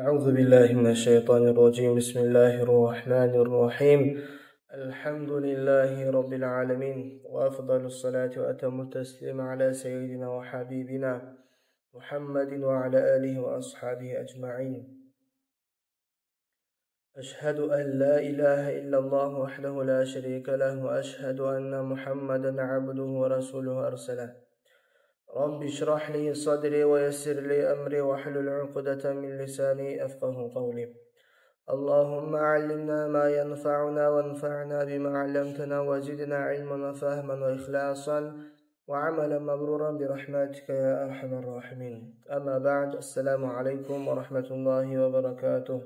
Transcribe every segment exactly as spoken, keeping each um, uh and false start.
أعوذ بالله من الشيطان الرجيم. بسم الله الرحمن الرحيم. الحمد لله رب العالمين، وأفضل الصلاة وأتم التسليم على سيدنا وحبيبنا محمد وعلى آله وأصحابه أجمعين. أشهد أن لا إله إلا الله وحده لا شريك له، وأشهد أن محمدا عبده ورسوله أرسله. رب اشرح لي صدري ويسر لي أمري واحلل عقدة من لساني يفقهوا قولي. اللهم علمنا ما ينفعنا وانفعنا بما علمتنا وزدنا علما وفهما وإخلاصا وعملا مبرورا برحمتك يا أرحم الراحمين. أما بعد، السلام عليكم ورحمة الله وبركاته.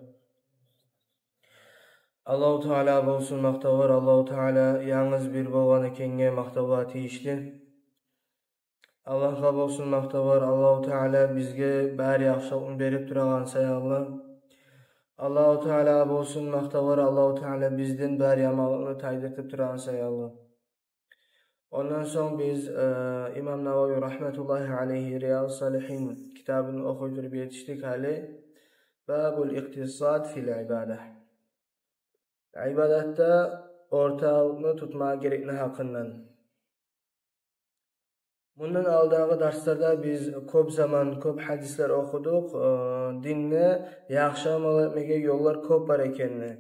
Аллагьу Таала болсун макътавлар, Аллагьу Таала янгыз бир болгъан экенге макътавлар тийишли. Аллагьгъа болсун макътавлар, Аллагьу Таала бизге бары яхшылыкъны берип турагъан саялы. Аллагьу Таала болсун макътавлар, Аллагьу Таала бизден бары яманлыкъны тайдыртып турагъан саялы. Ондан сонг биз, э, имам Навави рагьматуллагьи алайгьи Риядус Салигьин китабын охуй туруп етишдик гьали. Бабул икътисад фил ибада. Ибадатда орталыкъны тутмагъа герекни гьакъындан. Мундан алдагъы дарсларда биз кёп заман, кёп гьадислер охудукъ, э, динде яхшы амал этмеге ёллар кёп бар экенни,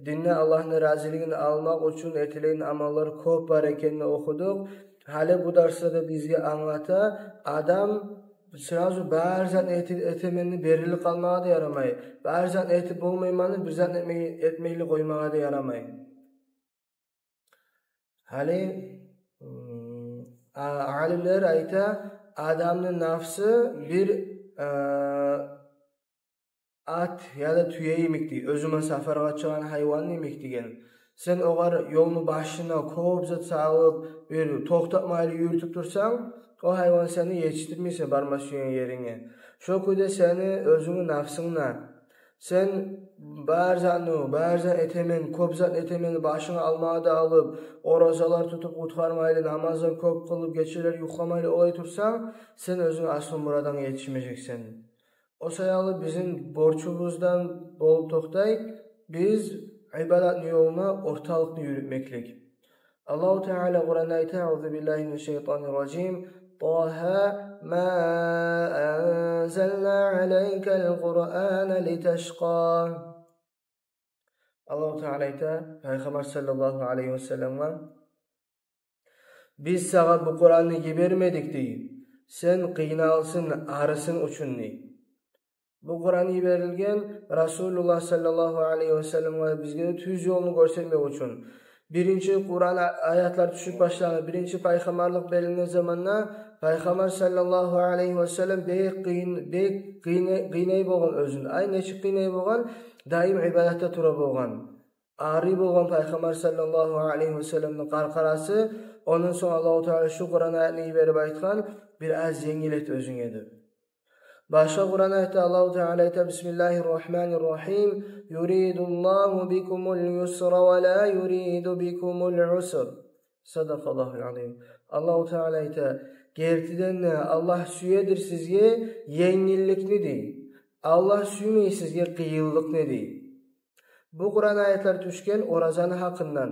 динде Аллагьны разилигин алмакъ учун этилеген амаллар кёп бар экенни охудукъ. Гьали бу дарсларда бизге англата, адам сразу бар затны этип, этеменни берилип къалмагъа да ярамай, бар затны этип болмайманны бир затны этмей, этмейли къоймагъа да ярамай. Гьали, м, а-, алимлер айта, адамны нафсы бир, э, ат яда тюе йимик дей, оьзю ман сапаргъа чыгъагъан гьайван йимик деген. Сен огъар ёлну башына кёп зат салып, бир токътатмайлы юрютюп турсанг, о гьайван сени етишдирмей сен барма сюеген еринге. Шо кюйде сени оьзюнгню нафсынг да. Сен бар затны, бар зат этемен, кёп зат этемен, башынга алмагъа да алып, оразалар тутуп къутгъармайлы, намазлар кёп къылып, гечелер юхламайлы олай турсанг, сен оьзюнг аслу мурадынга етишмежексен. О саялы бизин борчубуздан болуп токътай, биз ибадатны ёлуна орталыкъны юрютмеклик. Аллагьу Таала Къуранда айта: أعوذ بالله من الشيطان الرجيم. طه، ما أنزلنا عليك القرآن لتشقى. Аллагьу Таала айта Пайхаммар саллаллагьу алайгьи васалламгъа: «Биз сагъа бу Къуранны йибермедик, — дей, — сен къыйналсын, арысын учун», — дей. Бу Къуран йиберилген Расулуллагь саллаллагьу алайгьи васалламгъа, бизге де тюз ёлну гёрсетмек учун. Биринчи Къуран а-, аятлар тюшюп башлагъан, биринчи пайхаммарлыкъ берилген заманда Пайхаммар саллаллагьу алайгьи васаллам бек къыйын, бек къыйна-, къыйнай болгъан оьзюн. Ай, нечик къыйнай болгъан? Даим ибадатда тура болгъан. Арый болгъан Пайхаммар саллаллагьу алайгьи васалламны къаркъарасы. Ондан сонг Аллагьу Таала шу Къуран аятны йиберип айтгъан: «Бир аз енгил эт оьзюнге», — деп. Башгъа Къуран аятда Аллагьу Таала айта: بسم الله الرحمن الرحيم. يريد الله بكم اليسر ولا يريد بكم العسر. صدق الله العظيم. Аллагьу Таала айта: «Гертиден де, Аллагь сюедир сизге енгилликни, — дей. — Аллагь сюймей сизге къыйынлыкъны», — дей. Бу Къуран аятлар тюшген оразаны гьакъындан.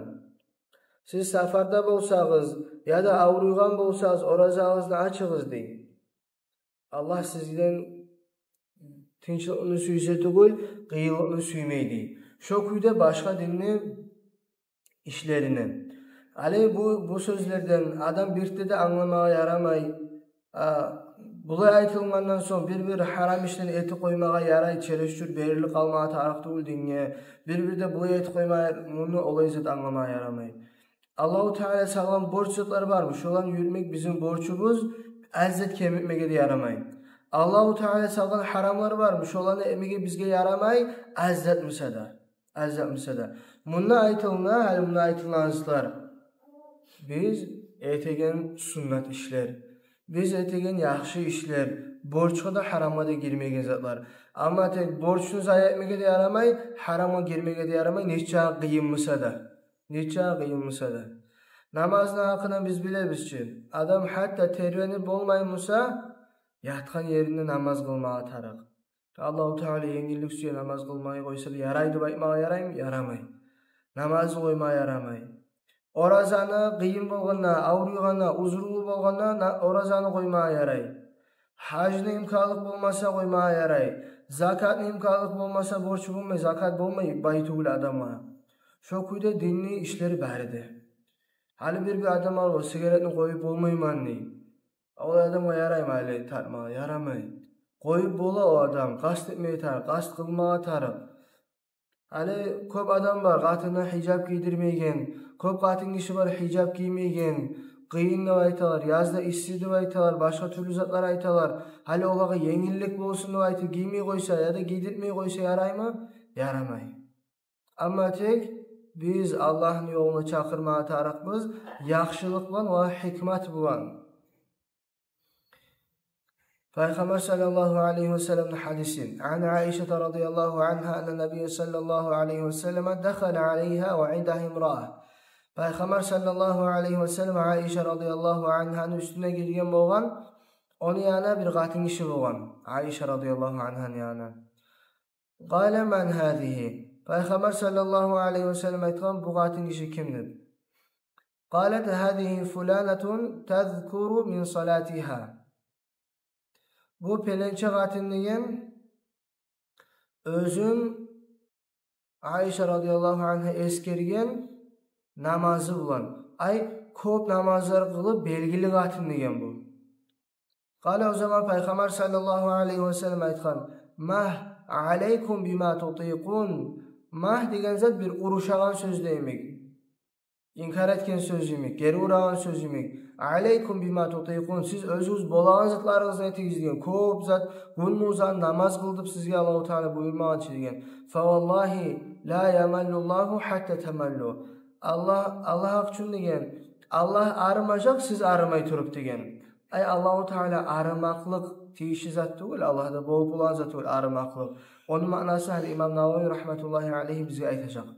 «Сиз сапарда болсагъыз яда авруйгъан болсагъыз, оразагъызны ачыгъыз», — дей. Аллагь сизден тынчлыкъны сюйсе тюгюл, къыйынлыкъны сюймей, дей. Шо кюйде башгъа динни ишлерине. Гьали бу, бу сёзлерден адам бирт де англамагъа ярамай. А, булай айтылгъандан сонг бир-бир гьарам ишлени этип къоймагъа ярай, чересчур берилип къалмагъа тарыкъ тюгюл динге. Бир-бир де булай этип къоймагъа, муну олай зат англамагъа ярамай. Аллагьу Таала салгъан борч затлар бармы, шоланы юрютмек бизин борчубуз, аз зат кемитмеге де ярамай. Аллагьу Таала салгъан гьарамлар бармы, шоланы этмеге бизге ярамай, аз зат буса да. Аз зат буса да. Мунда айтылына, гьали мунда айтылгъан затлар: биз этеген суннат ишлер, биз этеген яхшы ишлер, борчгъа да, гьарамгъа да гирмеген затлар. Амма тек борчну зая этмеге де ярамай, гьарамгъа гирмеге де ярамай, нече къыйын буса да. Нече къыйын буса да. Намазны гьакъындан биз билебиз чи, адам гьатта тербенип болмай буса, ятгъан еринде намаз къылмагъа тарыкъ. Аллагьу Таала енгиллик сюе, намаз къылмай къойса да ярай деп айтмагъа яраймы? Ярамай. Намазны къоймагъа ярамай. Оразаны къыйын болгъанда, авруйгъанда, узрулу болгъанда на-, оразаны къоймагъа ярай. Гьажны имканлыкъ болмаса, къоймагъа ярай. Закатны имканлыкъ болмаса, борчу болмай, закат болмай, бай тюгюл адамгъа. Шо кюйде динни ишлери бары да. Гьали бир-бир адамлар о сигаретни къоюп болмайман дей. О адамгъа яраймы гьали тартмагъа? Ярамай. Къоюп бола о адам, къаст этмеге тарыкъ, къаст къылмагъа тарыкъ. Гьали кёп адам бар, къатынына гьижап гийдирмейген, кёп къатын гиши бар гьижап гиймейген, къыйын деп айталар, язда исси деп айталар, башгъа тюрлю затлар айталар. Гьали олагъа енгиллик болсун деп айтып гиймей къойса яда гийдиртмей къойса яраймы? Ярамай. Амма тек биз Аллагьны ёлуна чакъырмагъа тарыкъбыз яхшылыкъ булан ва гьикмат булан. Пайхаммар саллаллагьу алайгьи ва салламны гьадиси. Ан Аишата радияллагьу ангьа анна набийя саллаллагьу алайгьи ва саллама дахала алайгьа ва индагьа имраа. Пайхаммар саллаллагьу алайгьи ва саллам Аиша радияллагьу ангьаны уьстюне гирген болгъан, ону янына бир къатын гиши болгъан. Аиша радияллагьу ангьаны янына. Къала: «Ман гьазигьи?» Пайхаммар саллаллагьу алайгьи ва саллам айтгъан: «Бу къатын гиши ким?» – деп. Къалат: «Гьазигьи фуланатун тазкуру мин салатигьа». Бу пеленче къатын деген оьзюн, Аиша радияллагьу ангьа эсгерген намазы булан. Ай, кёп намазлар къылып белгили къатын деген бу. Къала, о заман Пайхаммар саллаллагьу алайгьи ва саллам айтгъан: «Ма алайкум бима тутикъун». «Ма» деген зат бир урушагъан сёз йимик, инкар этген сёз йимик, гери урагъан сёз йимик. «Алайкум бима тутикъун», сиз оьзюгюз болагъан затларыгъызны этигиз деген. Кёп зат, гюнню узагъын намаз къыл деп сизге Аллагьу Таала буюрмагъан чы деген. «Фаваллагьи ла ямаллуллагьу гьатта тамаллу». Аллагь, Аллагь гьакъ учун деген, Аллагь арымажакъ сиз арымай туруп деген. Ай, Аллагьу Таала арымакълыкъ тийишли зат тюгюл, Аллагьда болуп болагъан зат тюгюл арымакълыкъ. Ону маънасын гьали имам Нававий рагьматуллагьи алайгьи бизге айтажакъ.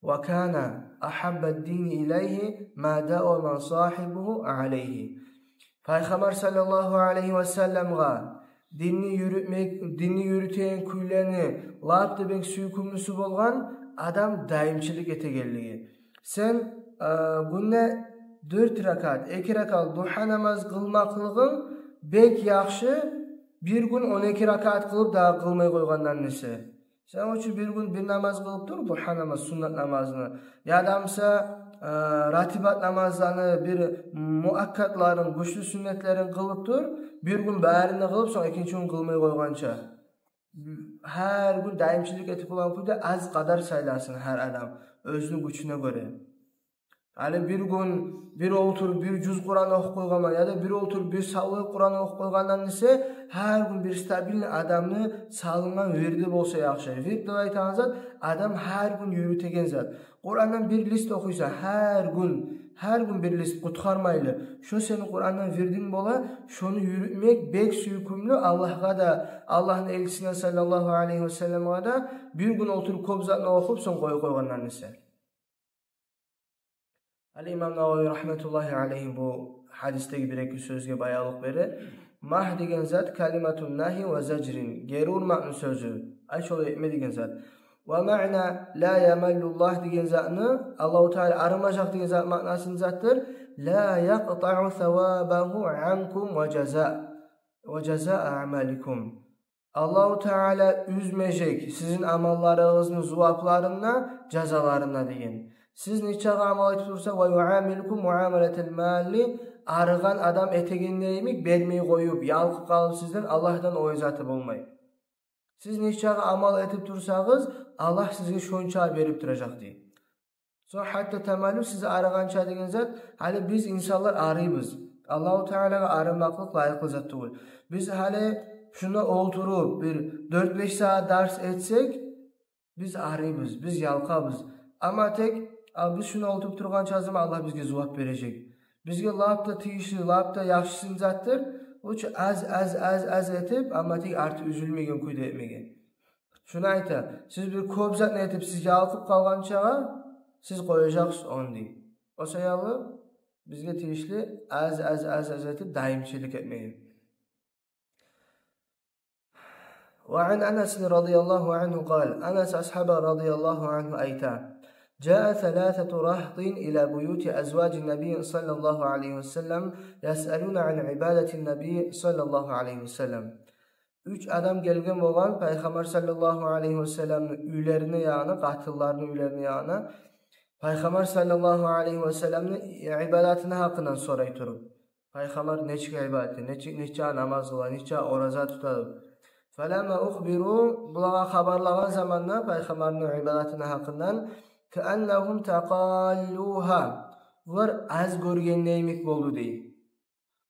«Ва кана агьаббад дини илайгьи ма давама сагьибугьу алайгьи». Пайхаммар саллаллагьу алайгьи ва салламгъа динни юрютмек, динни юрютеген кюйлени лап да бек сюйкюмлюсю болгъан адам даимчилик этегенлиги. Сен, э, гюнде дёрт ракаат, эки ракаат дугьа намаз къылмакълыгъынг бек яхшы, бир гюн он эки ракаат къылып дагъы къылмай къойгъандан эсе. Сен учун бир гюн бир намаз къылып тур, дугьа намаз, суннат намазны. Яда буса, э, ратибат намазланы бир муаккатларын, гючлю сюннетлерин къылып тур, бир гюн барын да къылып, сонг экинчи гюн къылмай къойгъанча. Гьар гюн даимчилик этип болагъан кюйде аз къадар сайласын гьар адам оьзюню гючюне гёре. Гьали бир гюн бир олтуруп бир жюз Къуран охуп къойгъанман, яда бир олтуруп бир савлай Къуран охуп къойгъандан эсе, гьар гюн бир стабильный адамны салынгъан вирди болса яхшы. Вирд деп айтагъан зат адам гьар гюн юрютеген зат. Къурандан бир лист охуйсан гьар гюн, гьар гюн бир лист къутгъармайлы. Шо сени Къурандан вирдинг бола, шону юрютмек бек сюйкюмлю Аллагьгъа да, Аллагьны элчисине саллаллагьу алайгьи ва салламгъа да, бир гюн олтуруп кёп затны охуп, сонг къоюп къойгъандан эсе. Гьали имам Нававий рагьматуллагьи алайгьи бу гьадисдеги бир-эки сёзге баянлыкъ бере. «Ма» деген зат калиматун нагьи ва зажрин, гери урмакъны сёзю. Ай, шолай этме деген зат. «Ва маъна ла ямаллуллагь» деген затны, Аллагьу Таала арымажакъ деген зат маънасыны затдыр. «Ла якътаъу савабагьу анкум ва жаза, ва жазаа аъмаликум». Аллагьу Таала уьзмежек сизин амалларыгъызны зувапларын да, жазаларын да деген. Сиз нечакъы амал этип турса, «ва юамилкум муамалатал малли», арыгъан адам этегенде йимик бермей къоюп, ялкъып къалып сизден, Аллагьдан о заты болмай. Сиз нечакъы амал этип турсагъыз, Аллагь сизге шонча берип туражакъ дей. Сонг «гьатта тамаллу», сиз арыгъанча деген зат, гьали биз инсанлар арыйбыз. Аллагьу Таалагъа арымакълыкъ лайыкълы зат тюгюл. Биз гьали шунда олтуруп, бир дёрт-беш сагьат дарс этсек, биз арыйбыз, биз ялкъабыз. Амма тек, а, биз шунда олтуруп тургъанча заман Аллагь бизге зувап бережек. Бизге лап да тийишли, лап да яхшысын затдыр, учу аз, аз, аз, аз этип, амма тек арты уьзюлмеген кюйде этмеге. Шуну айта, сиз бир кёп затны этип, сиз ялкъып къалгъанчагъа, сиз къояжакъсыз ону дей. О саялы бизге тийишли аз, аз, аз, аз этип, даимчилик этмеге. وعن أنس رضي الله عنه قال, Анас асгьаба радияллагьу ангьу айта: جاء ثلاثة رهط إلى بيوت أزواج النبي صلى الله عليه وسلم يسألون عن عبادة النبي صلى الله عليه وسلم. Уьч адам гелген болгъан Пайхаммар саллаллагьу алайгьи васалламны уьйлерине ягъына, къатынларыны уьйлерине ягъына, Пайхаммар саллаллагьу алайгьи васалламны ибадатыны гьакъындан сорай туруп. Пайхаммар нечик ибадат эте, нечик, нече намаз къыла, нече ораза тута. فلما أخبروا, булагъа хабарлагъан заманда Пайхаммарны ибадатыны гьакъындан, كأنهم تقالوها, булар аз гёргенде йимик болду дей.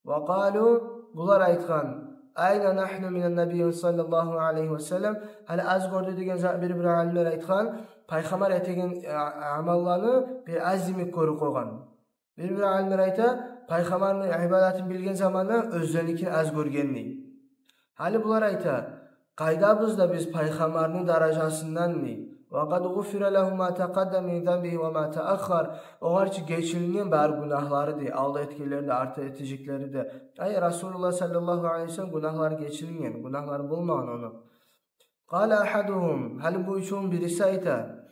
وقالوا, булар айтгъан: أين نحن من النبي صلى الله عليه وسلم؟ Гьали аз гёрдю деген за-, бир-бир алимлер айтгъан, Пайхаммар этеген, э, амалланы бир аз йимик гёрюп къойгъан. Бир-бир алимлер айта, Пайхаммарны ибадатын билген заманда оьзленикин аз гёрген дей. Гьали булар айта: къайдабыз да биз Пайхаммарны даражасындан дей. وقد غفر له ما تقدم من ذنبه وما تأخر. Огъар чы гечилинген бар гюнагьлары дей, алда этгенлери де, артда этежеклери де. Ай, Расулуллагь саллаллагьу алайгьи васаллам гюнагьлары гечилинген, гюнагьлары болмагъан ону. قال أحدهم, гьали бу уьчюню бириси айта: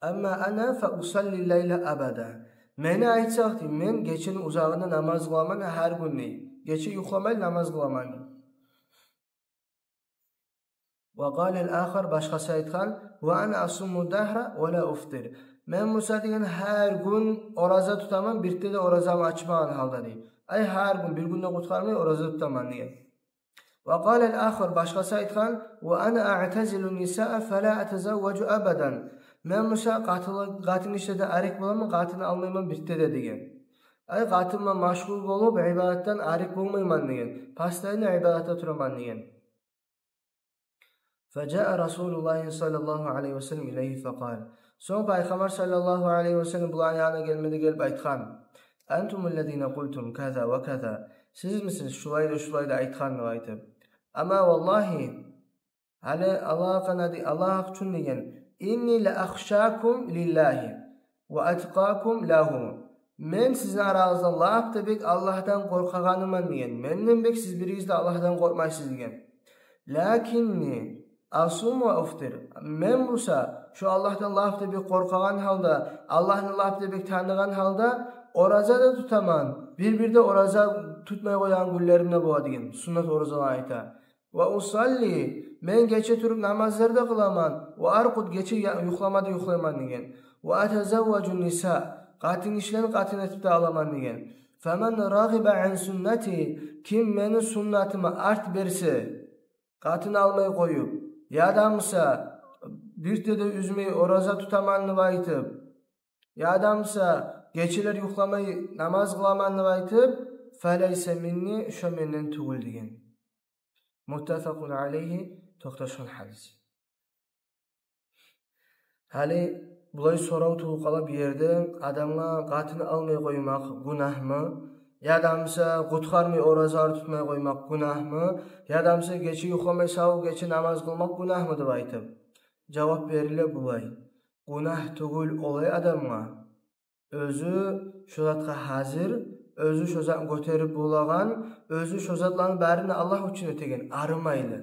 أما أنا فأصلي الليل أبدا. Мени айтсакъ дей, мен гечени узагъында намаз къыламан гьар гюн дей. Гече юхламай намаз къыламан дей. وقال الآخر, башгъасы айтгъан: وأنا أصوم الدهر ولا أفطر. Мен буса деген гьар гюн ораза тутаман, бирде де оразамны ачмагъан гьалда дей. Ай, гьар гюн, бир гюн де къутгъармай ораза тутаман деген. وقال الآخر, башгъасы айтгъан: وأنا أعتزل النساء فلا أتزوج أبدا. Мен буса къатынлы-, къатын гишилерден арек боламан, къатын алмайман бирде де деген. Ай, къатынман машгъул болуп, ибадатдан арек болмайман деген. Постоянно ибадатда тураман деген. فجاء رسول الله صلى الله عليه وسلم إليه فقال. Сонг Пайхаммар саллаллагьу алайгьи васаллам буланы янына гелмеде гелип айтгъан: أنتم الذين قلتم كذا وكذا. Сизмисиз шулай да, шулай да айтгъан деп айтып. أما والله, гьали Аллагь гьакъына де-, Аллагь гьакъ учун деген, إني لأخشاكم لله وأتقاكم له. Мен сизин арагъызда лап да бек Аллагьдан къоркъагъаныман деген. Менден бек сиз биригиз де Аллагьдан къоркъмайсыз деген. لكني أصوم وأفطر. Мен буса шо Аллагьдан лап да бек къоркъагъан гьалда, Аллагьны лап да бек таныгъан гьалда ораза да тутаман. Бир-бирде ораза тутмай къоягъан гюнлерим де бола деген. Суннат оразаланы айта. وأصلي, мен гече туруп намазлар да къыламан. وأرقد, гече я-, юхлама да юхлайман деген. وأتزوج النساء, къатын гишилени къатын этип де аламан деген. فمن رغب عن سنتي, ким мени суннатыма арт берсе, къатын алмай къоюп, яда буса бирде де уьзмей ораза тутаман деп айтып, яда буса гечелер юхламай намаз къыламан деп айтып, فليس مني, шо менден тюгюл деген. متفق عليه, токъташгъан гьадис. Гьали булай сорав тувуп къала бу ерде: адамгъа къатын алмай къоймакъ гюнагьмы? Яда буса къутгъармай оразалар тутмай къоймакъ гюнагьмы? Яда буса гече юхламай, сав гече намаз къылмакъ гюнагьмы деп айтып. Жавап бериле булай: гюнагь тюгюл олай адамгъа, оьзю шо затгъа гьазир, оьзю шо затны гётерип болагъан, оьзю шо затланы барын да Аллагь учун этеген, арымайлы.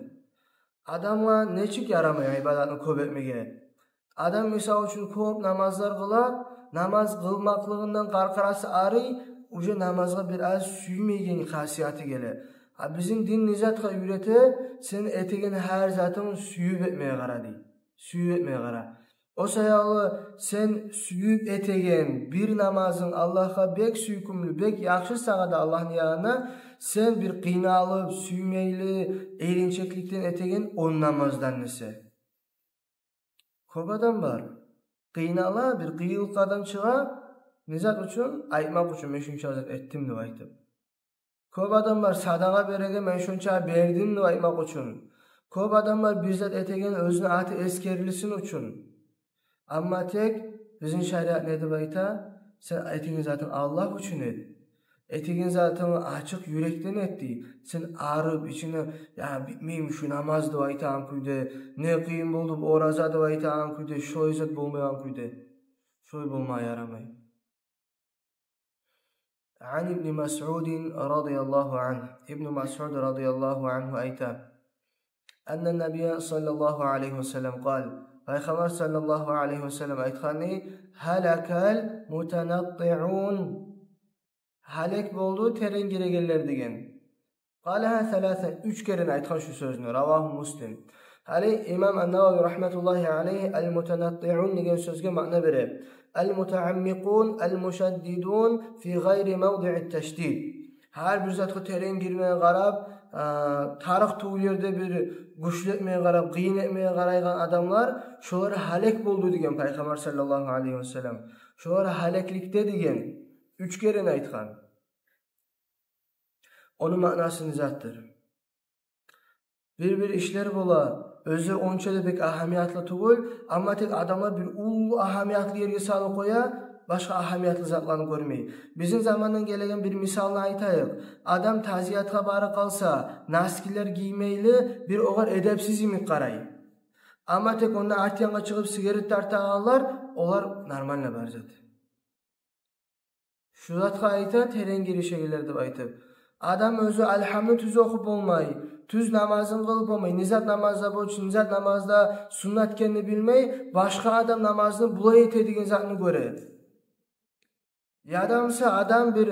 Адамгъа нечик ярамай ибадатны кёп этмеге? Адам, мисал учун, кёп намазлар къыла, намаз къылмакълыгъындан къаркъарасы арый, уже намазгъа бир аз сюймейген хасияты геле. А бизин дин не затгъа уьйрете? Сен этеген гьар затынг сююп этмеге къара, дей. Сююп этмеге къара. О саялы сен сююп этеген бир намазынг Аллагьгъа бек сюйкюмлю, бек яхшы сагъа да Аллагьны янына, сен бир къыйналып, сюймейли, эринчекликден этеген он намаздан эсе. Кёп адам бар, къыйнала, бир къыйынлыкъ адам чыгъа, не зат учун? Айтмакъ учун, мен шунча зат этдим деп айтып. Кёп адам бар, садагъа береген, мен шунча бердим деп айтмакъ учун. Кёп адам бар, бир зат этеген, оьзюню аты эсгерилсин учун. Амма тек бизин шариат не деп айта? Сен этеген затынг Аллагь учун эт. Этеген затынгны ачыкъ юрекден эт, дей. Сен арып, ичинге, я, битмейми шу намаз деп айтагъан кюйде, не къыйын болду бу ораза деп айтагъан кюйде, шолай зат болмайгъан кюйде. Шолай болма ярамай. عن ابن مسعود رضي الله عنه. Ибну Масъуд радияллагьу ангьу айта: أن النبي صلى الله عليه وسلم قال, Пайхаммар саллаллагьу алайгьи васаллам айтгъан: «هلك المتنطعون». Гьалек болду терен гирегенлер деген. قالها ثلاثا, уьч керен айтгъан шу сёзню. رواه مسلم. Гьали имам ан-Навави рагьматуллагьи алайгьи ал-мутанаттиун деген сёзге маъна бере: المتعمقون المشددون في غير موضع التشديد. Гьар бир затгъа терен гирмеге къарап, а, тарыкъ тюгюл ерде бир гючлю этмеге къарап, къыйын этмеге къарайгъан адамлар, шолар гьалек болду деген Пайхаммар саллаллагьу алайгьи васаллам. Шолар гьалекликде деген уьч керен айтгъан. Ону маънасы не затдыр? Бир-бир ишлер бола, оьзлер онча да бек агьамиятлы тюгюл, амма тек адамлар бир уллу агьамиятлы ерге салып къоя, башгъа агьамиятлы затланы гёрмей. Бизин замандан гелеген бир мисалны айтайыкъ. Адам тазиятгъа барып къалса, носкилер гиймейли, бир огъар эдепсиз йимик къарай. Амма тек онда арт янгъа чыгъып сигарет тартагъанлар, олар нормально бар зат. Шу затгъа айта терен гиришегенлер деп айтып. Адам оьзю альгьамны тюз охуп болмай, тюз намазын къылып болмай, не зат намазда борч, не зат намазда суннат экенни билмей, башгъа адам намазны булай эте деген затны гёре. Яда буса адам бир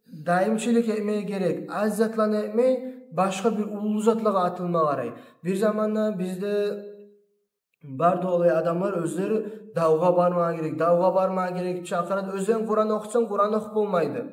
даимчилик этмеге герек, аз затланы этмей, башгъа бир уллу затлагъа атылма къарай. Бир заманда бизде барды олай адамлар, оьзлери давгъа бармагъа герек, давгъа бармагъа герек деп чакъырады. Оьзлерин Къуран охутсанг, Къуран охуп болмайды.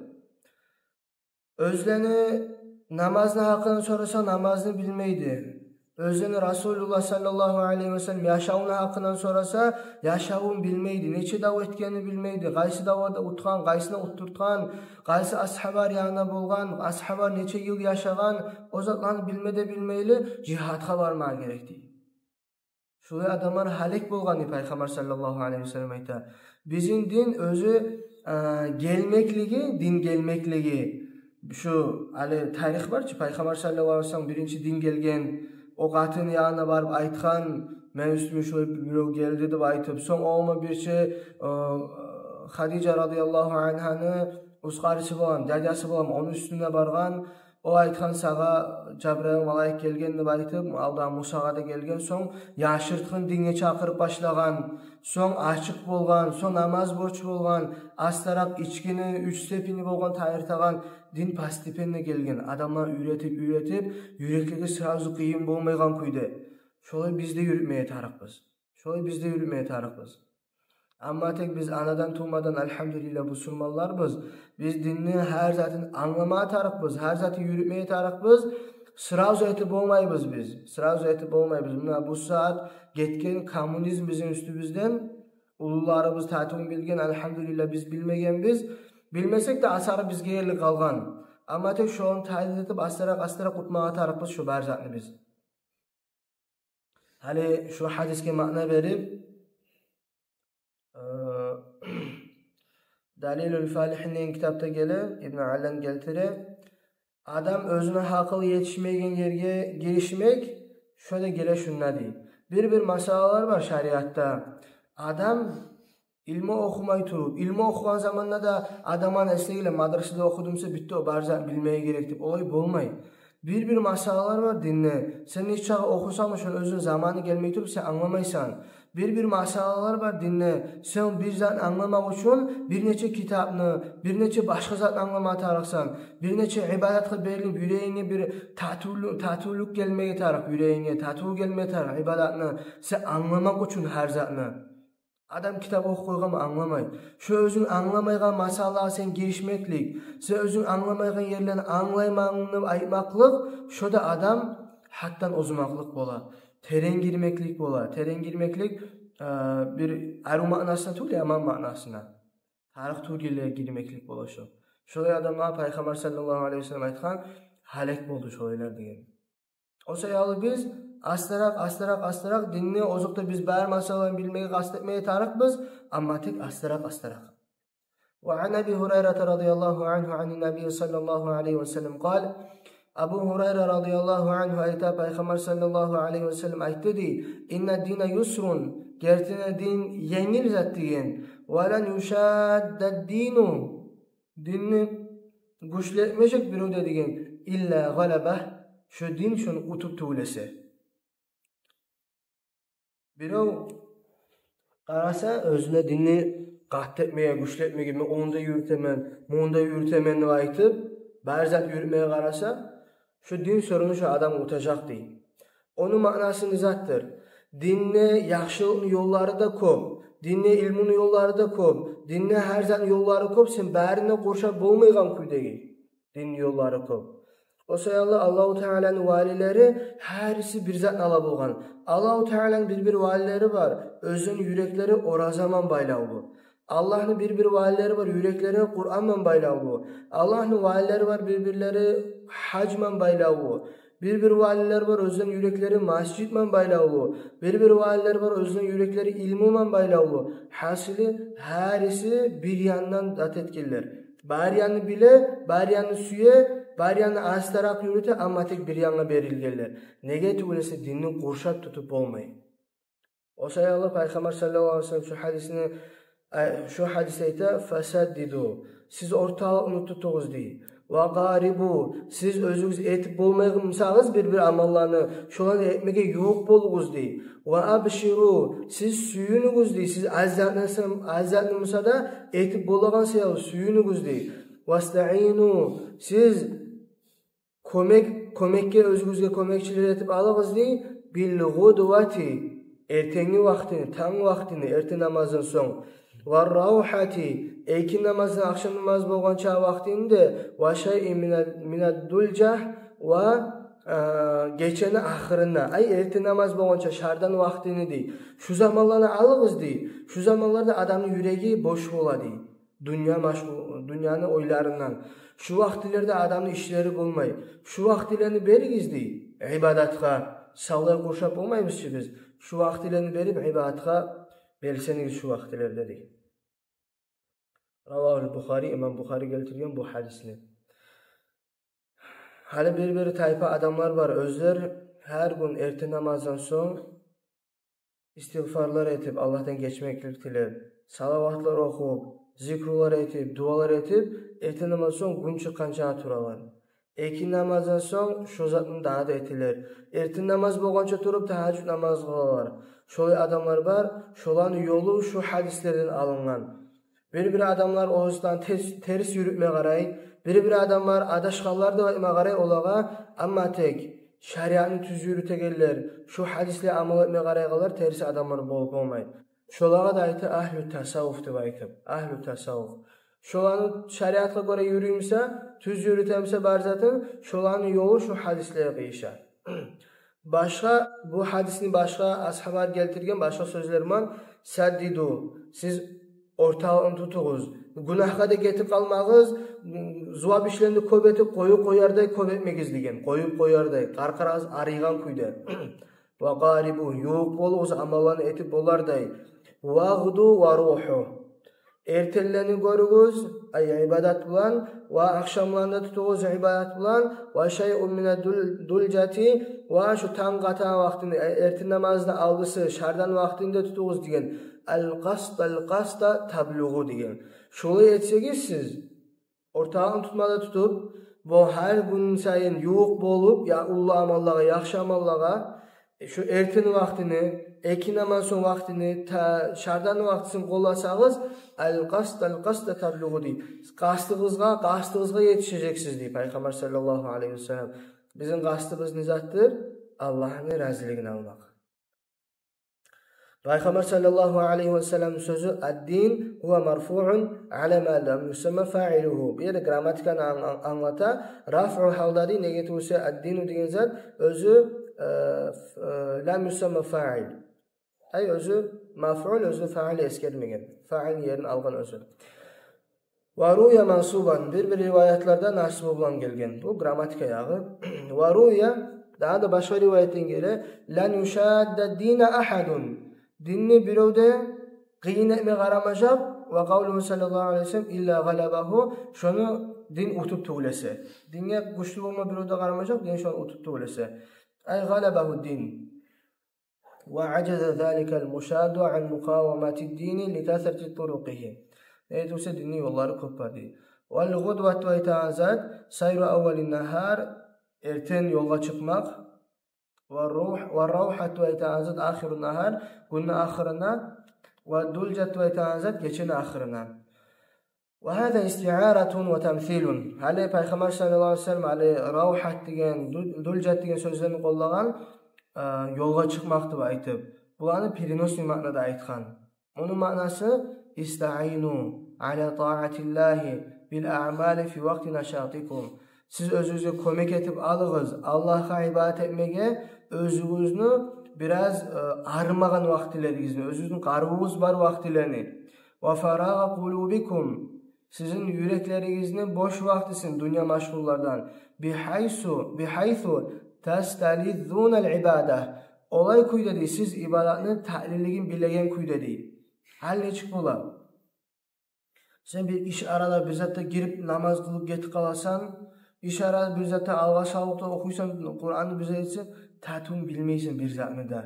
Оьзлени намазны гьакъындан сораса, намазны билмейди. Оьзлени Расулуллагь саллаллагьу алайгьи васаллам яшавуну гьакъындан сораса, яшавун билмейди. Нече дав этгенни билмейди. Къайсы давда утгъан, къайсына утдуртгъан, къайсы асгьабалар янында болгъан, асгьабалар нече йыл яшагъан, о затланы билме де билмейли, жигьадгъа бармагъа герек дей. Шулай адамлар гьалек болгъанны Пайхаммар саллаллагьу алайгьи васаллам айта. Бизин дин оьзю, а, гелмеклиги, дин гелмеклиги, шу гьали тарих бар чы, Пайхаммар саллаллагьу алайгьи васаллам биринчи дин гелген, о къатынны янына барып айтгъан: «Мени уьстюме шулай бирев гелди», – деп айтып. Сонг о бирче, а, Хадижа радияллагьу ангьаны уьст къардашы болгъан, дядясы болгъан, ону уьстюне баргъан. О айтгъан: «Сагъа Жабрайыл малайик гелген», – деп айтып, алда Мусагъа да гелген. Сонг яшыртгъын динге чакъырып башлагъан, сонг ачыкъ болгъан, сонг намаз борч болгъан, астаракъ ичкини уьч степени болгъан тайдыртагъан, дин постепенно гелген. Адамланы уьйретип, уьйретип, юреклеге сразу къыйын болмайгъан кюйде. Шолай биз де юрютмеге тарыкъбыз. Шолай биз де юрютмеге тарыкъбыз. Амма тек биз анадан тувмадан, альгьамдулиллагь, бусурманларбыз. Биз динни гьар затын англама тарыкъбыз, гьар затын юрютме тарыкъбыз. Сразу этип болмайбыз биз. Сразу этип болмайбыз. Муна бу сагьат гетген коммунизм бизин уьстюбюзден, уллуларыбыз татывун билген, альгьамдулиллагь, биз билмегенбиз. Билмесек де, асары бизге ерли къалгъан. Амма тек шону тайдыртып, астаракъ-астаракъ утмагъа тарыкъбыз шо бар затны биз. Гьали шу гьадисге маъна берип, э, Далилул Фалигьин деген китапда геле, Ибн Аллан гелтире. Адам оьзюню гьакъылы етишмеген ерге гиришмек, шо да геле шунда дей. Бир-бир масъалалар бар шариатда. Адам илму охумай туруп, илму охугъан заманда да адамны эсине геле, мадрасада охудум десе, битди, о бар затны билмеге герек деп. Олай болмай. Бир-бир масъалалар бар динде. Сен нечакъы охусанг да, шону оьзюню заманы гелмей туруп, сен англамайсан. Бир-бир масъалалар бар динде. Сен бир затны англамакъ учун бир нече китапны, бир нече башгъа затны англама тарыкъсан. Бир нече ибадатгъа берилип, юрегинге бир татывлу-, татывлукъ гелмеге тарыкъ, юрегинге татыв гелмеге тарыкъ ибадатны сен англамакъ учун гьар затны. Адам китап охуп къойгъанмы, англамай. Шо оьзюнг англамайгъан масъалагъа сен гиришмеклик, сен оьзюнг англамайгъан ерлерин англайман деп айтмакълыкъ, шо да адам гьатдан озмакълыкъ бола. Терен гирмеклик бола. Терен гирмеклик, э, бир арив маънасына тюгюл, яман маънасына. Тарыкъ тюгюл ерлеге гирмеклик бола шо. Шолай адамлагъа Пайхаммар саллаллагьу алайгьи васаллам айтгъан: «Гьалек болду шолайлар», – деген. О саялы биз астаракъ, астаракъ, астаракъ, динни озокъда, биз бар масъаланы билмеге къаст этмеге тарыкъбыз, амма тек астаракъ, астаракъ. وعن أبي هريرة رضي الله عنه عن النبي صلى الله عليه وسلم قال, Абу Гьурайра радияллагьу ангьу айта, Пайхаммар саллаллагьу алайгьи васаллам айтды дей: «إن الدين يسر», гертиден дин енгил зат деген. «ولن يشاد الدين», динни гючлетмежек бирев де деген, «إلا غلبه», шо дин шону утуп тюгюл эсе. Бирев къараса, оьзюне динни къатты этмеге, гючлю этмеге, мен онда юрютемен, мунда юрютемен деп айтып, бар зат юрютмеге къараса, шу дин сёрюню шу адамны утажакъ дей. Ону маънасы не затдыр? Динде яхшылыкъны ёллары да кёп, динде илмуну ёллары да кёп, динде гьар затны ёллары кёп, сен барына къуршап болмайгъан кюйдеги динни ёллары кёп. О саялы Аллагьу Тааланы валилери гьариси бир затны ала болгъан. Аллагьу Тааланы бир-бир валилери бар, оьзлени юреклери ораза ман байлавлу. Аллагьны бир-бир валилери бар, юреклери Къуран ман байлавлу. Аллагьны валилери бар, бир-бирлери гьаж ман байлавлу. Бир-бир валилер бар, оьзлени юреклери масжид ман байлавлу. Бир-бир валилер бар, оьзлени юреклери илму ман байлавлу. Гьасили, гьариси бир яндан зат этгенлер. Бар янны биле, бар янны сюе, бар янны астаракъ юрюте, амма тек бир янгъа берилгенлер. Неге тюгюл эсе, динни къуршап тутуп болмай. О саялы Пайхаммар саллаллагьу алайгьи ва саллам шу гьадисни, э, шу гьадисде айта: «Фасаддиду», сиз орталыкъны тутугъуз дей. «Ва къарибу», сиз оьзюгюз этип болмайгъан бусагъыз бир-бир амалланы, шоланы этмеге ювукъ болугъуз дей. «Ва абширу», сиз сююнюгюз дей. Сиз аз затны, аз затны буса да этип болагъан саялы сююнюгюз дей. «Вастаину», сиз кёмек, кёмекге, оьзюгюзге кёмекчилер этип алыгъыз дей. «Бил гъудвати», эртенги вакътини, танг вакътини, эртен намаздан сонг. «Ва равгьати», экин намаздан ахшам намаз болгъанча вакътини де. «Ва шайъин минад, минад дульжа», ва, э, гечени ахырына, ай, эртен намаз болгъанча шардан вакътини дей. Шу заманланы алыгъыз дей. Шу заманларда адамны юреги бош бола дей. Дюнья машгъул, дюньяны ойларындан. Шу вакътилерде адамны ишлери болмай. Шу вакътилени беригиз дей ибадатгъа. Савлай къуршап болмайбыз чы биз. Шу вакътилени берип ибадатгъа белсенигиз шу вакътилерде дей. Равагьул Бухари, имам Бухари гелтирген бу гьадисни. Гьали бир-бир тайпа адамлар бар, оьзлер гьар гюн эртен намаздан сонг истигъфарлар этип, Аллагьдан гечмеклик тилеп, салаватлар охуп, зикрулар этип, дуалар этип, эртен намаздан сонг гюн чыкъгъанча туралар. Экин намаздан сонг шо затны дагъы да этелер. Эртен намаз болгъанча туруп, тагьажжуд намаз къылалар. Шолай адамлар бар, шоланы ёлу шу гьадислерден алынгъан. Бир-бир адамлар оьзлерин терс, терс юрютме къарай, бир-бир адамлар адашгъанлар деп айтма къарай олагъа, амма тек шариатны тюз юрютегенлер, шу гьадислеге амал этме къарайгъанлар терс адамлар болуп болмай. Шолагъа да айта агьлу тасаввуф деп айтып, агьлу тасаввуф. Шоланы шариатгъа гёре юрюй буса, тюз юрюте буса бар затын, шоланы ёлу шу гьадислеге къыйыша. Башгъа, бу гьадисни башгъа асгьаблар гелтирген башгъа сёзлер ман: «Саддиду», сиз орталыкъны тутугъуз. Гюнагьгъа да гетип къалмагъыз, зувап ишлени кёп этип, къоюп къоярдай кёп этмегиз деген. Къоюп къоярдай, къаркъарагъыз арыйгъан кюйде. «Ва къарибу», ювукъ болугъуз амалланы этип болардай. «Вагъду ва руху». Эртенлени гёрюгюз, ай, ибадат булан, ва ахшамланы да тутугъуз ибадат булан, «ва шайъун мина дул-, дульжати», ва шу танг къатагъан вакътини, э, эртен намазны алдысы, шардан вакътини де тутугъуз деген. «Ал къаста, ал къаста таблугъу» деген. Шолай этсегиз сиз, орталыкъны тутма да тутуп, бу гьар гюн сайын ювукъ болуп, я уллу амаллагъа, яхшы амаллагъа, шу эртен вакътини, экин намаз сонг вакътини, та шардан вакътисин къолласагъыз, «ал къаста, ал къаста таблугъу» дей. Къастыгъызгъа, къастыгъызгъа етишежексиз дей Пайхаммар саллаллагьу алайгьи ва саллам. Бизин къастыбыз не затдыр? Аллагьны разилигин алмакъ. Пайхаммар саллаллагьу алайгьи ва салламны сёзю: «Ад-дин гьува марфуъун ала ма лам юсамма фаилугьу». Бу ерде грамматиканы ан-, ан-, англата. Рафъу гьалда дей, неге тюгюл эсе ад-дину деген зат оьзю, э, ф-, э, лам юсамма фаил. Ай, оьзю мафъул, оьзю фаил эсгерилмеген. Фаилни ерин алгъан оьзю. «Ва руя мансубан», бир-бир риваятларда насбу булан гелген. Бу грамматика ягъы. «Ва руя», дагъы да башгъа риваятдан геле: «Лан юшадда дина ахадун». Динни бирев де къыйын этме къарамажакъ. «Ва къавлугьу саллаллагьу алайгьи ва саллам: илла гъалабагьу». Шону дин утуп тюгюл эсе. Динге гючлю болма бирев де къарамажакъ, дин шону утуп тюгюл эсе. Ай гъалабагьу дин. «Ва ажаза заликал мушадду ан мукъавамати дини ли касрати турукъигьи». Неге тюгюл эсе динни ёллары кёп бар дей. «Вал гъудвату» айтагъан зат, «сайру аввалин нагьар», эртен ёлгъа чыкъмакъ. Ва рав-, ва равгьат деп айтагъан зат ахирун нагьар, гюнню ахырына, ва дулжат деп айтагъан зат гечени ахырына. Ва гьаза истиаратун ва тамсилун. Гьали Пайхаммар саллаллагьу алайгьи ва саллам гьали равгьат деген, дул-, дулжат деген сёзлени къоллагъан, э, ёлгъа чыкъмакъ деп айтып, буланы переносный маънада айтгъан. Ону маънасы: «Истаину аля таатиллагьи бил аъмали фи вакъти нашатикум». Сиз оьзюгюзге кёмек этип алыгъыз Аллагьгъа ибадат этмеге оьзюгюзню бираз, э, арымагъан вакътилеригизни, оьзюгюзню къарувугъуз бар вакътилени. «Ва фарагъа къулубикум», сизин юреклеригизни бош вакътисин дюнья машгъуллардан. «Бихайсу, бихайсу тастализзуналь ибада». Олай кюйде дей, сиз ибадатны татлилигин билеген кюйде дей. Гьал нечик бола? Сен бир иш арада бир затда гирип намаз къылып гетип къаласан, иш арада бир затда алгъасавлукъда охуйсан Къуранны, бир зат этсенг, татывун билмейсен бир затны да.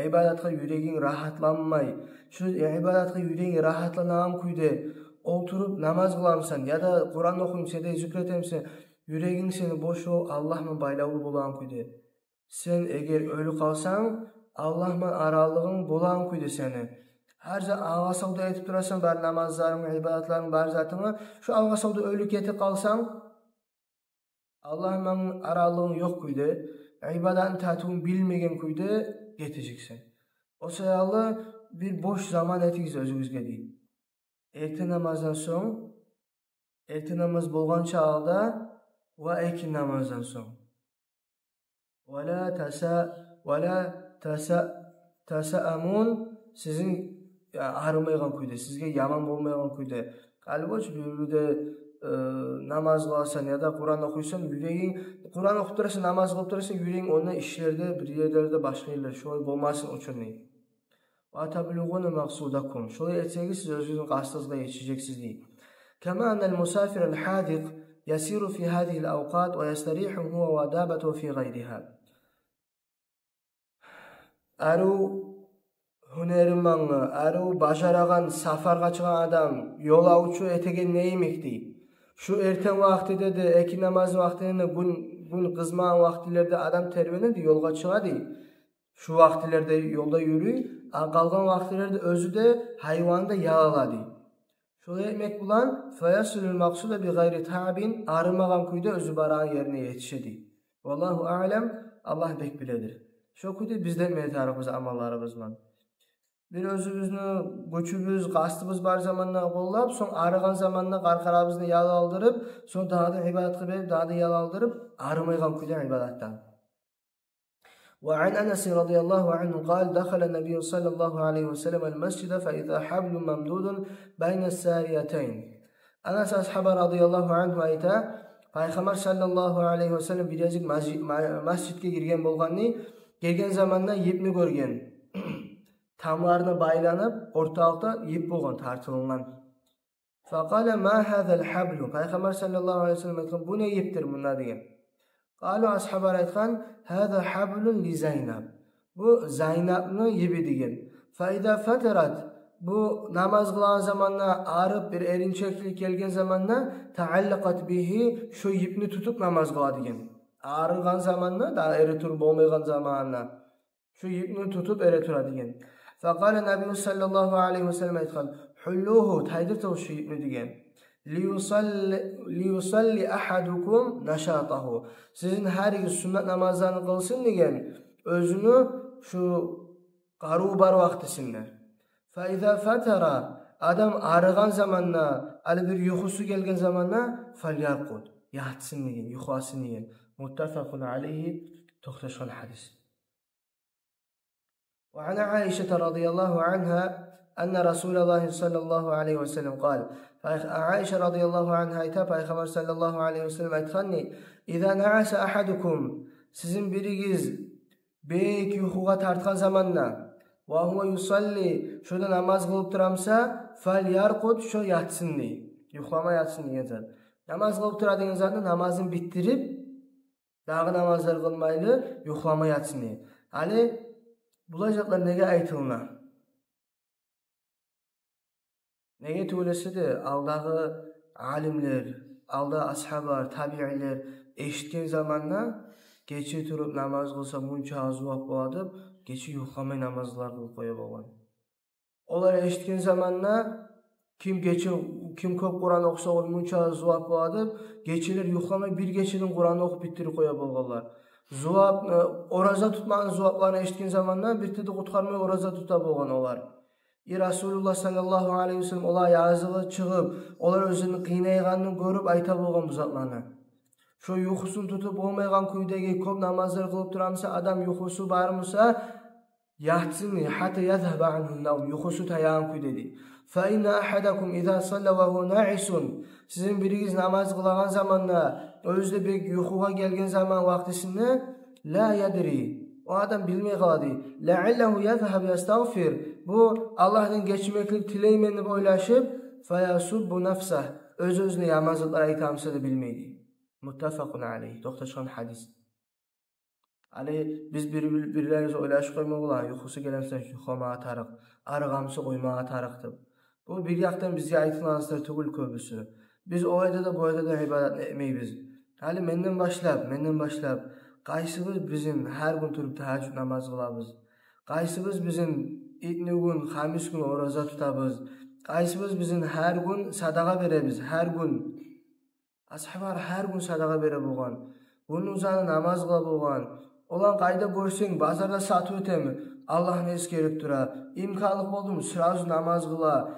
Ибадатгъа юрегинг рагьатланмай. Шу ибадатгъа юрегинг рагьатланагъан кюйде олтуруп намаз къыламысан, яда Къуран охуймусан, яда зикр этемисен, юрегинг сени бош болуп, Аллагь булан байлавлу болагъан кюйде. Сен эгер оьлюп къалсанг, Аллагь булан аралыгъынг болагъан кюйде сени. Гьар зат алгъасавда этип турасан, бар намазларынг, ибадатларынг, бар затынгны. Шу алгъасавда оьлюп гетип къалсанг, Аллагь булан аралыгъынг ёкъ кюйде, ибадатны татывун билмеген кюйде гетежексен. О саялы бир бош заман этигиз оьзюгюзге дей. Эртен намаздан сонг, эртен намаз болгъанча алда ва экинни намаздан сонг. «Ва ла таса-, ва ла таса-, тасаамун», сизин, я, арымайгъан кюйде, сизге яман болмайгъан кюйде. Гьали бош бир-бирде, э, намаз къыласан яда Къуран охуйсан, юрегинг, Къуран охуп турасан, намаз къылып турасан, юрегинг онда ишлерде, бир ерлерде, башгъа ерлер, шолай болмасын учун дей. «Ва таблугъуна макъсудакум». Шолай этсегиз, сиз оьзюгюзню къастыгъызгъа етишежексиз дей. «Кама анналь мусафираль хазикъ ясиру фи гьазигьиль авкъат ва ястарихьу гьува ва дабатугьу фи гъайригьа». Арив гьюнери булангъы, арив бажарагъан, сапаргъа чыгъагъан адам, ёлавчу этеген не йимик дей. Шу эртен вакътиде де, экинни намазны вакътиде де, гюн, гюн къызмагъан вакътилерде адам тербенеди, ёлгъа чыгъа дей. Шу вакътилерде ёлда юрюй, а къалгъан вакътилерде оьзю де, гьайваны да ял ала дей. Шолай этмек булан, «фаясилуль макъсуда би гъайри таабин», арымагъан кюйде оьзю барагъан ерине етише дей. Валлагьу аълам, Аллагь бек биледир. Шо кюйде биз де этмеге тарыкъбыз амалларыбыз булан. Бир оьзюбюзню гючюбюз, къастыбыз бар заманда къоллап, сонг арыгъан заманда къаркъарабызны ял алдырып, сонг дагъы да ибадатгъа берип, дагъы да ял алдырып, арымайгъан кюйде ибадатдан. وعن أنس رضي الله عنه قال: دخل النبي صلى الله عليه وسلم المسجد فإذا حبل ممدود بين الساريتين. Анас асгьаба радияллагьу ангьу айта, Пайхаммар саллаллагьу алайгьи ва саллам бир гезик масжи-, ма-, масжитге гирген болгъанны, гирген заманда йипни гёрген. Тамларына байланып, орталыкъда йип болгъан, тартылынгъан. فقال: ما هذا الحبل؟ Пайхаммар саллаллагьу алайгьи ва саллам айтгъан: «Бу не йипдир мунда?» — деген. قالوا, асгьабалар айтгъан: هذا حبل لزينب. Бу Зайнапны йипи, — деген. فإذا فترت, бу намаз къылагъан заманда, арып, бир эринчеклик гелген заманда, تعلقت به, шо йипни тутуп намаз къыла, — деген. Арыгъан заманда, дагъы эретуруп болмайгъан заманда. Шо йипни тутуп эретура, — деген. فقال النبي صلى الله عليه وسلم, айтгъан: حلوه, тайдыртыгъыз шо йипни, — деген. ليصل-, ليصل أحدكم نشاطه. Сизин гьаригиз суннат намазларын къылсын, — деген, — оьзюню шо къаруву бар вакътисинде. فإذا فتر, адам арыгъан заманда, гьали бир юхусу гелген заманда, فليرقد, ятсын, — деген, юхласын, — деген. متفق عليه, токъташгъан гьадис. وعن عائشة رضي الله عنها أن رسول الله صلى الله عليه وسلم قال. Пайх-, Айша радияллагьу ангьа айта, Пайхаммар саллаллагьу алайгьи ва саллам айтгъан дей: إذا نعس أحدكم, сизин биригиз бек юхугъа тартгъан заманда, وهو يصلي, шонда намаз къылып турамса, فليرقد, шо ятсын дей. Юхлама ятсын деген зат. Намаз къылып тура деген затны намазын битдирип, дагъы намазлар къылмайлы, юхлама ятсын дей. Гьали булай затлар неге айтылына? Неге тюгюл эсе де, алдагъы алимлер, алда асгьабалар, табиинлер эшитген заманда, гече туруп намаз къылса, мунча зувап бола деп, гече юхламай намаз къылар деп къоя болгъан. Олар эшитген заманда, ким гече, ким кёп Къуран охуса, огъар мунча зувап бола деп, гечелер юхламай бир гечеден Къуран охуп битдирип къоя болгъанлар. Зувап, э, ораза тутмакъны зувапларын эшитген заманда, бирти де къутгъармай ораза тута болгъан олар. И Расулуллагь саллаллагьу алайгьи ва саллам олар язылып чыгъып, олар оьзлени къыйнайгъанын гёрюп айта болгъан бу затланы. Шо юхусун тутуп болмайгъан кюйдеги, кёп намазлар къылып турамыса, адам юхусу бармыса, ятсын, гьатта язгьаба ангьу навм, юхусу таягъан кюйде дей. Фа инна агьадакум иза салла ва гьува наисун. Сизин биригиз намаз къылагъан заманда, оьзю де бек юхугъа гелген заман вакътисинде, ла ядри, о адам билмей къала дей. Лааллагьу язгьабу ястагъфир. Бу Аллагьдан гечмеклик тилеймен деп ойлашып, фа ясуббу нафсагь. Оьз-оьзюне яман затлар айтамыса да билмей дей. Муттафакъун алайгь. Токъташгъан гьадис. Гьали биз бир-, бир-, бирлерибиз ойлашып къоймагъа бола, юхусу гелемиса юхламагъа тарыкъ, арыгъамыса къоймагъа тарыкъ деп. Бу бир якъдан бизге айтылгъан затлар тюгюл кёбюсю. Биз олайда да, булайда да ибадатны этмейбиз. Гьали менден башлап, менден башлап, къайсыбыз бизин гьар гюн туруп тагьажжуд намаз къылабыз? Къайсыбыз бизин итнигюн, хамисгюн ораза тутабыз? Къайсыбыз бизин гьар гюн садагъа беребиз, гьар гюн? Асгьабалар гьар гюн садагъа бере болгъан. Гюндюз намаз къыла болгъан. Оланы къайда гёрсенг, базарда сатыв этеми, Аллагьны эсгерип тура. Имканлыкъ болдуму, сразу намаз къыла.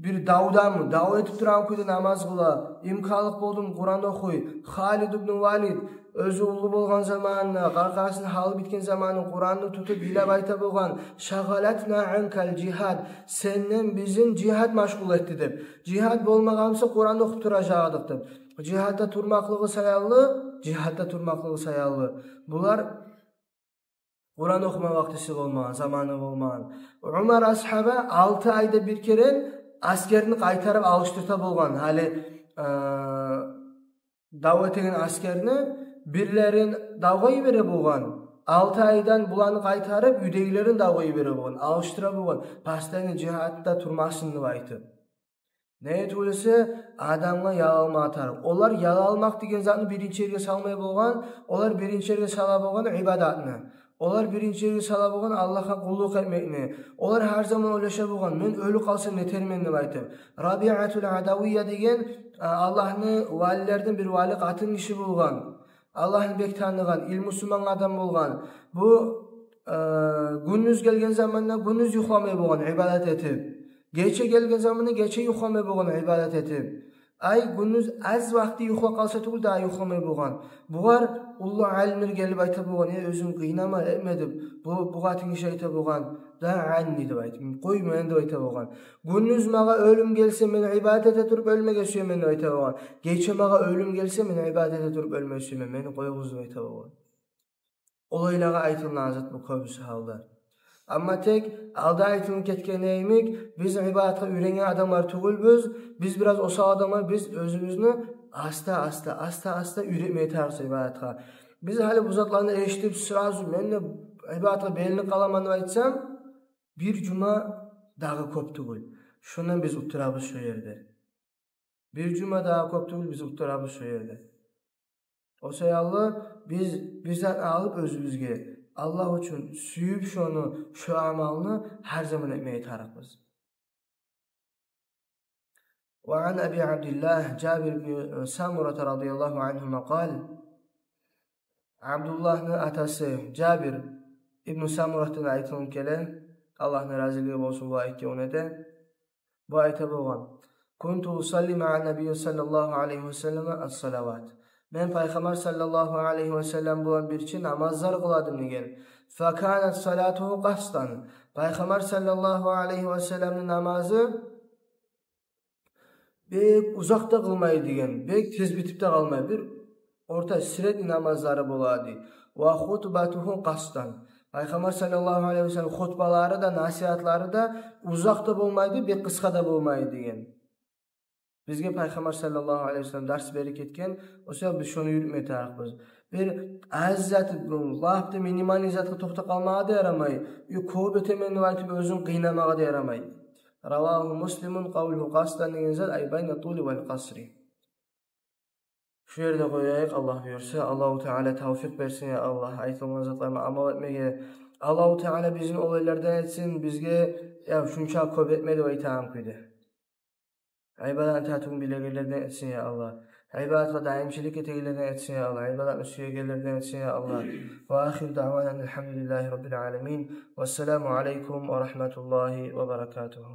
Бир давдамы, дав этип турагъан кюйде намаз къыла. Имканлыкъ болдуму, Къуран охуй. Халид ибн Валид оьзю уллу болгъан заманында, къаркъарасын гьалы битген заманында Къуранны тутуп йылап айта болгъан: «Шагъалатна анкал жигьад». Сенден бизин жигьад машгъул этди деп. Жигьад болмагъан буса, Къуран охуп туражакъ эдик деп. Жигьадда турмакълыгъы саялы, жигьадда турмакълыгъы саялы. Булар Къуран охума вакътиси болмагъан, заманы болмагъан. Умар асгьаба алты айда бир керен асгерни къайтарып алышдырта болгъан. Гьали, э, дав этеген асгерни бирлерин давгъа йибере болгъан. Алты айдан буланы къайтарып, уьйдегилерин давгъа йибере болгъан, алышдыра болгъан. Постоянно жигьадда турмасын деп айтып. Неге тюгюл эсе, адамгъа ял алмагъа тарыкъ. Олар ял алмакъ деген затны биринчи ерге салмай болгъан, олар биринчи ерге сала болгъан ибадатны. Олар биринчи ерге сала болгъан Аллагьгъа къуллукъ этмекни. Олар гьар заман ойлаша болгъан: «Мен оьлюп къалсам нетермен?» — деп айтып. Рабиатул Адавия деген, а, Аллагьны валилеринден бир вали къатын гиши болгъан. Аллагьны бек таныгъан, илмусу манг адам болгъан. Бу, э, гюндюз гелген заманда гюндюз юхламай болгъан ибадат этип. Гече гелген заманда гече юхламай болгъан ибадат этип. Ай, гюндюз аз вакъти юхлап къалса тюгюл, дагъы юхламай болгъан. Бугъар уллу алимлер гелип айта болгъан: «Э, оьзюнг къыйнама, этме», — деп. Бу, бу къатын гиши айта болгъан: «Да анни», — деп айтып, «Къой мени», — деп айта болгъан. Гюндюз магъа оьлюм гелсе, мен ибадат эте туруп оьлмеге сюемен деп айта болгъан. Гече магъа оьлюм гелсе, мен ибадат эте туруп оьлмеге сюемен, мени къоюгъуз деп айта болгъан. Олайлагъа айтылгъан зат бу кёбюсю гьалда. Амма тек алда айтылып гетгени йимик, биз ибадатгъа уьйренген адамлар тюгюлбюз, биз бираз осал адамлар, биз оьзюбюзню аста-аста, аста-аста уьйретмеге тарыкъбыз ибадатгъа. Биз гьали бу затланы эшитип, сразу мен де ибадатгъа белинип къаламан деп айтсам, бир жума дагъы кёп тюгюл. Шондан биз утдурабыз шо ерде. Бир жума дагъы кёп тюгюл биз утдурабыз шо ерде. О саялы биз бир зат алып оьзюбюзге, Аллагь учун сююп шону, шо амалны гьар заман этмеге тарыкъбыз. Ва ан Аби Абдиллагь Жабир ибн Самурата радияллагьу ангьума къал. Абдуллагьны атасы Жабир ибн Самуратдан айтылып геле, Аллагьны разилиги болсун бу айтгъан оьзю де. Бу айта болгъан: «Кунту усалли маъа ннабийи саллаллагьу алайгьи ва саллама ас-салават». Мен Пайхаммар саллаллагьу алайгьи ва саллам булан бирче намазлар къыла эдим деген. «Факанат салатугьу къасдан». Пайхаммар саллаллагьу алайгьи ва салламны намазы бек узакъ да къылмай деген, бек тез битип де къалмай, бир орта, средний намазлары бола эди. «Ва хутбатугьу къасдан». Пайхаммар саллаллагьу алайгьи ва саллам хутбалары да, насигьатлары да узакъ да болмай эди, бек къысгъа да болмай эди деген. Бизге Пайхаммар саллаллагьу алайгьи ва саллам дарс берип гетген, о саялы биз шону юрютмеге тарыкъбыз. Бир аз зат, лап да минимальный затгъа токътап къалмагъа да ярамай, ё, кёп этемен деп айтып оьзюн къыйнамагъа да ярамай. «Равагьу Муслимун къавлугьу къасдан» деген зат, ай байна тулли вал къасри. Шу ерде къояйыкъ, Аллагь буюрса. Аллагьу Таала тавфикъ берсин, я Аллагь, айтылгъан затлагъа амал этмеге. Аллагьу Таала бизин олайлардан этсин, бизге, я, шунча кёп этме деп айтагъан кюйде. Ибадатны татывун билегенлерден этсин, я Аллагь. Ибадатгъа даимчилик этегенлерден этсин, я Аллагь. Ибадатны сюегенлерден этсин, я Аллагь. Ва ахиру даъвана алхамдулиллагьи раббил аламин. Вассаламу алайкум ва рагьматуллагьи ва баракатугьу.